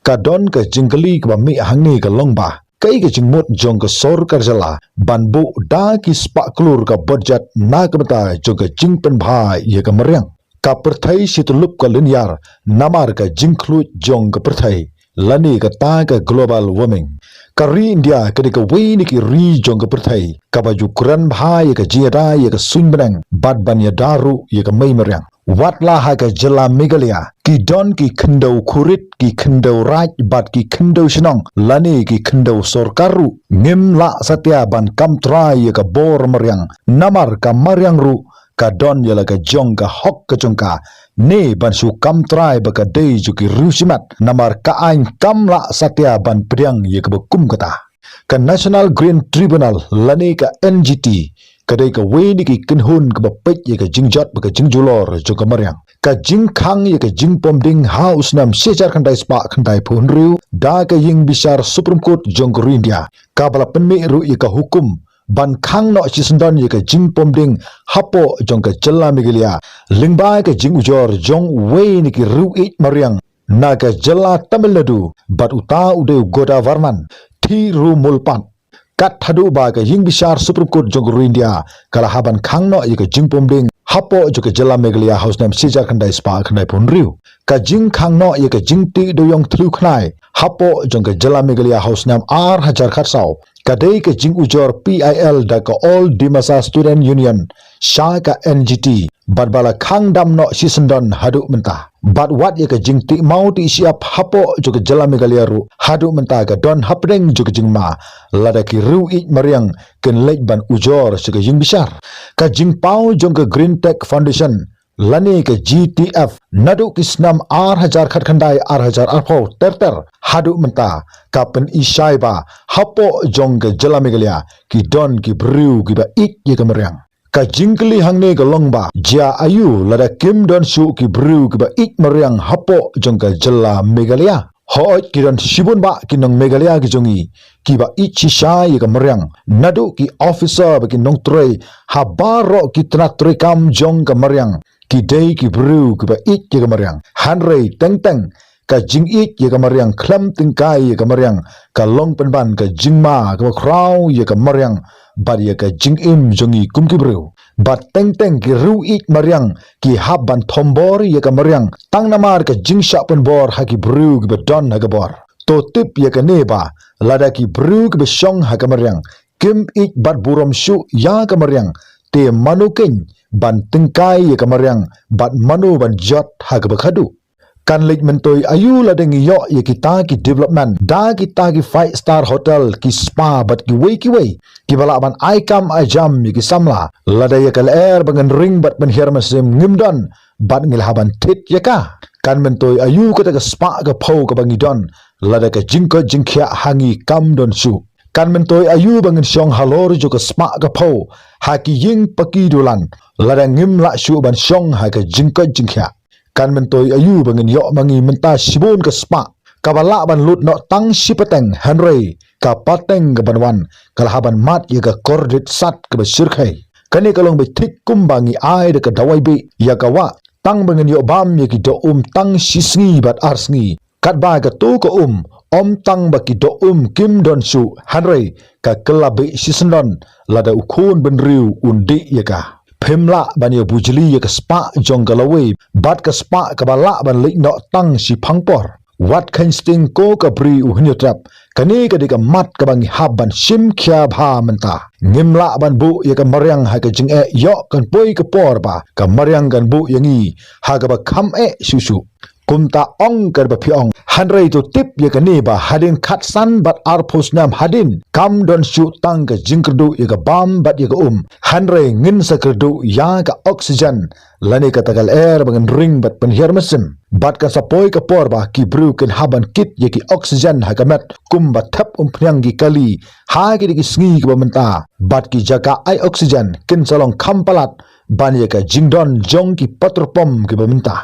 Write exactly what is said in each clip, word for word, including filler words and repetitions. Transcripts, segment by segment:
Ka don ka jingkylli kaba mih hangne ka long ba, kaei ka jingmut jong ka sorkar jylla ban buh da ki spah klur ka budget na ka bynta jong ka jingpynbha ïa ka mariang? Ka pyrthei shi tyllup ka lyniar namar ka jingkhluit jong ka pyrthei, lane kata ka global warming. Ka ri India ka dei kawei na ki ri jong ka pyrthei kaba ju kren bha ïa ka jingïada ïa ka suiñ bneng bad ban ïada ruh ïa ka mei mariang. Wat la ha ka jylla Meghalaya, ki don ki khyndew khurit, ki khyndew raid bad ki khyndew shnong, lane ki khyndew sorkar ruh, ngim lah satia ban kam trai ïa ka bor mariang, namar ka mariang ruh ka don ïa la ka jong ka hok ka jong ka, ne ban shu kam trai ba ka dei jong ki riew shimet, namar ka aiñ kam lah satia ban pdiang ïa kaba kum kata. Ka National Green Tribunal lane ka N G T ka dei kawei na ki kynhun kaba peit ïa ka jingjot bad ka jingjulor jong ka mariang. Ka jingkhang ïa ka jingpom ding ha u snem shi hajar khyndai spah khyndaiphew hynriew da ka ïing bishar Supreme Court jong ka ri India, kaba la pynmih ruh ïa ka hukum ban khang noh shisyndon ïa ka jingpom ding hapoh jong ka jylla Meghalaya lyngba ka jingujor jong uwei na ki riew ïeit mariang na ka jylla Tamil Nadu, bad uta u dei u Godavarman Thirumulpat. Kat haduh ba ka ïing bishar Supreme Court jong ka ri India ka la hap ban khang noh ïa ka jingpom ding hapoh jong ka jylla Meghalaya ha u snem shi hajar khyndai spah khyndaiphew hynriew. Ka jingkhang noh ïa ka jingtih dewïong thliew khnai hapoh jong ka jylla Meghalaya ha u snem ar hajar khatsaw ka dei ka jingujor P I L da ka All Dimasa Student Union sha ka N G T, bad ba la khang dam noh shisyndon haduh mynta. Bad wat ïa ka jingtih maw tih shyiap hapoh jong ka jylla Meghalaya ruh haduh mynta ka don hapdeng jong ka jingma, lada ki riew ïeit mariang kin leit ban ujor sha ka ïing bishar. Ka jingpaw jong ka Green Tech Foundation lane ka G T F naduh ki snem ar hajar khatkhyndai ar hajar arphew ter ter haduh mynta ka pynishai ba hapoh jong ka jylla Meghalaya ki don ki briew kiba ïeit ïa ka mariang. Ka jingkylli hangne ka long ba, jia aiu lada kim don shuh ki briew kiba ïeit mariang hapoh jong ka jylla Meghalaya? Hooid, ki don shibun bah ki nong Meghalaya ki jong ngi kiba ïeit shisha ïa ka mariang, naduh ki officer bad ki nongtrei ha baroh ki tnat treikam jong ka mariang, ki dei ki briew kiba ïeit ïa ka mariang. Hynrei teng teng ka jingïeit ïa ka mariang khlem tyngkai ïa ka mariang ka long pynban ka jingma kaba khraw ïa ka mariang bad ïa ka jingim jong ngi kum ki briew. Bad teng teng ki riew ïeit mariang ki hap ban thombor ïa ka mariang tang namar ka jingshah pynbor ha ki briew kiba don ha ka bor. To tip ïa kane ba, lada ki briew kiba shong ha ka mariang kim ïeit bad burom shuh ïa ka mariang, te mano keiñ ban tyngkai ïa ka mariang bad mano ban jot ha kaba khadduh? Kan leit myntoi aiu lada ngi ïoh ïa kita ki development, da kita ki five star hotel, ki spa bad kiwei kiwei kiba lah ban ai kam ai jam ïa ki samla, lada ïa ka lyer ba ngin ring bad pynhiar mynsiem ngim don bad ngi la hap ban thied ïa ka? Kan myntoi aiu kata ka spah ka phew kaba ngi don lada ka jingkoit jingkhiah ha ngi kam don shuh? Kan myntoi aiu ba ngin shong halor jong ka spah ka phew ha ki ïing paki dulan lada ngim lah shuh ban shong ha ka jingkoit jingkhiah? Kan myntoi aiu ba ngin ïoh ma ngi mynta shibun ka spah kaba lah ban lut noh tang shi pateng, hynrei ka pateng kaban wan ka la hap ban mad ïa ka kordit sat kaba shyrkhei. Kane ka long beit thik kumba ngi ai da ka dawai bih ïa ka wah tang ba ngin ïoh bam ïa ki doh um tang shi sngi bad ar sngi. Katba kato ka um, ym tang ba ki doh um kim don shuh, hynrei ka kylla bih shisyndon lada u khun bynriew un dih ïa ka. Phim lah ban ïa bujli ïa ka spah jong ka lawei bad ka spah kaba lah ban leit noh tang shi phang por. Wat kheiñ sting ko ka bri u hynñiewtrep, kane ka dei ka mat kaba ngi hap ban shim khia bha mynta. Ngim lah ban buh ïa ka mariang ha ka jingeh ïoh kan poi ka por ba ka mariang kan buh ïa ngi ha kaba kham eh shuh shuh. Kumta ong kaba phi ong, hynrei to tip ïa kane ba hadien khatsan bad arphew snem hadien kam don shuh tang ka jingkyrduh ïa ka bam bad ïa ka um, hynrei ngin sa kyrduh ïa ka oxygen lane kata ka lyer ba ngin ring bad pynhiar mynsiem. Bad kan sa poi ka por ba ki briew kin hap ban kit ïa ki oxygen ha ka met kumba thep umphniang ki kali ha kine ki sngi kiba mynta. Bad ki jaka ai oxygen kin sa long kham palat ban ïa ka jingdon jong ki petrol pump kiba mynta.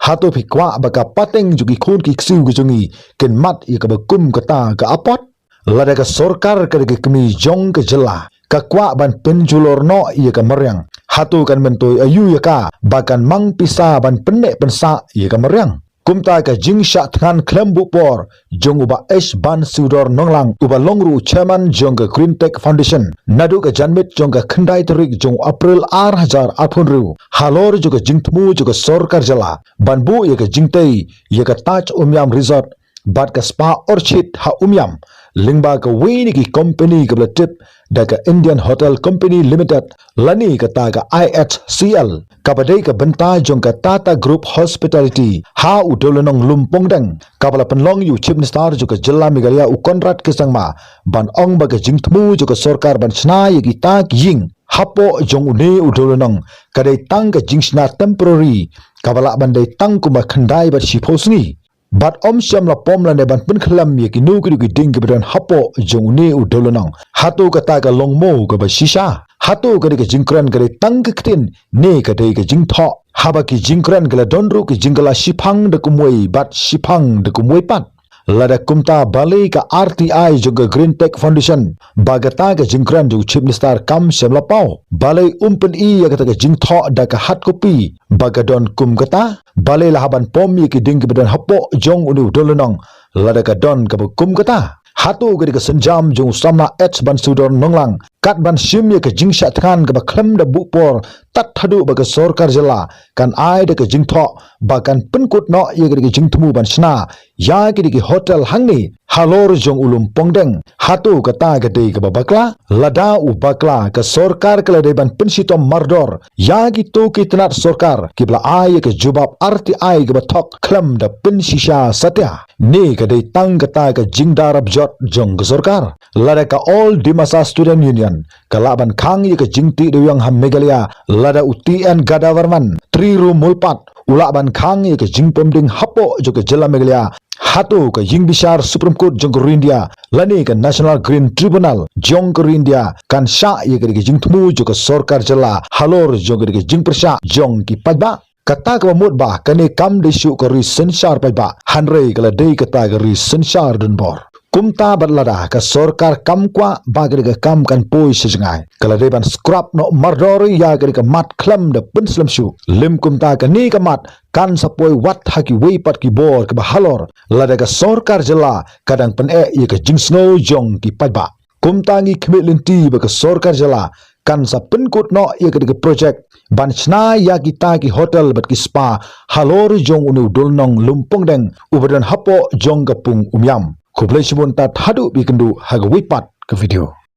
Hato phi kwah ba ka pateng jong ki khun ki ksiew ki jong ngi kin mad ïa kaba kum kata ka apot? Lada ka sorkar ka dei ka kmie jong ka jylla, ka kwah ban pynjulor noh ïa ka mariang, hato kan myntoi aiu ïa ka ba kan mang pisa ban pynneh pynsah ïa ka mariang? Kumta ka jingshah thngan khlem buh por jong u Bah H Ban Sudor Nonglang, uba long ruh u chairman jong ka Green Tech Foundation, naduh ka janmiet jong ka khyndai tarik jong u April ar hajar arphew hynriew, halor jong ka jingthmu jong ka sorkar jylla ban buh ïa ka jingtei ïa ka Taj Umiam Resort bad ka Spa Orchid ha Umiam, lyngba kawei na ki company kaba la tip da ka Indian Hotel Company Limited, lane kata ka I H C L, kaba dei ka bynta jong ka Tata Group Hospitality, ha u Dewlynnong Lumpongdeng, kaba la pynlong ïa u Chief Minister jong ka jylla Meghalaya, u Conrad K Sangma, ban ong ba ka jingthmu jong ka sorkar ban shna ïa kita ki ïing hapoh jong une u Dewlynnong ka dei tang ka jingshna temporary, kaba lah ban dei tang kumba khyndai bad shiphew sngi. Bad ym shym la pom lane ban pynkhlem ïa kino kino ki dieng kiba don hapoh jong une u Dewlynnong. Hato kata ka long mo kaba shisha? Hato ka dei ka jingkren ka dei tang ka ktien, ne ka dei ka jingthoh? Haba ki jingkren ki la don ruh ki jingkylla shiphang da kumwei bad shiphang da kumwei pat. Lada kumta, balei ka R T I jong ka Green Tech Foundation, ba kata ka jingkren jong u Chief Minister kam shym la paw? Balei um pyni ïa kata ka jingthoh da ka hard copy ba ka don kum kata? Balei la hap ban pom ïa ki dieng kiba don hapoh jong une u Dewlynnong lada ka don kaba kum kata? Hato ka dei ka sienjam jong u samla H Ban Sudor Nonglang kat ban shim ïa ka jingshah thngan kaba khlem da buh por, tad haduh ba ka sorkar jylla kan ai da ka jingthoh ba kan pynkut noh ïa ka dei ka jingthmu ban shna ïa ki dei ki hotel hangne halor jong u Lumpongdeng? Hato kata ka dei kaba bakla? Lada u bakla, ka sorkar ka la dei ban pynshitom mardor ïa kito ki tnat sorkar kiba la ai ïa ka jubab R T I kaba thok khlem da pynshisha satia? Ne ka dei tang kata ka jingdarap jot jong ka sorkar? Lada ka All Dimasa Student Union ka lah ban khang ïa ka jingtih dewïong ha Meghalaya, lada u T N Gadavarman, Triru Mulpat, u lah ban khang ïa ka jingpynding hapoh jong ka jylla Meghalaya, hato ka ïing bishar Supreme Court jong ka Ri India lane ka National Green Tribunal jong ka Ri India kan shah ïa ka dei ka jingthmu jong ka sorkar jylla halor jong ka dei ka jingpyrshah jong ki paidbah? Kata kaba mut ba kane kam dei shuh ka ri synshar paidbah, hynrei ka la dei kata ka ri synshar donbor. Kumta bad lada ka sorkar kam kwah ba ka dei ka kam kan poi sha jngai, ka la dei ban scrap noh mardor ïa ka dei ka mat khlem da pynslem shuh. Lym kumta, kane ka mat kan sa poi wat ha kiwei pat ki bor kiba halor, lada ka sorkar jylla ka dang pyneh ïa ka jingsngew jong ki paidbah. Kumta ngi khmih lynti ba ka sorkar jylla kan sa pynkut noh ïa ka dei ka project ban shna ïa kita ki hotel bad ki spa halor jong une u Dewlynnong Lumpongdeng uba don hapoh jong ka pung Umiam. Khublei shibun, tad haduh ba ïakynduh ha kawei pat ka video.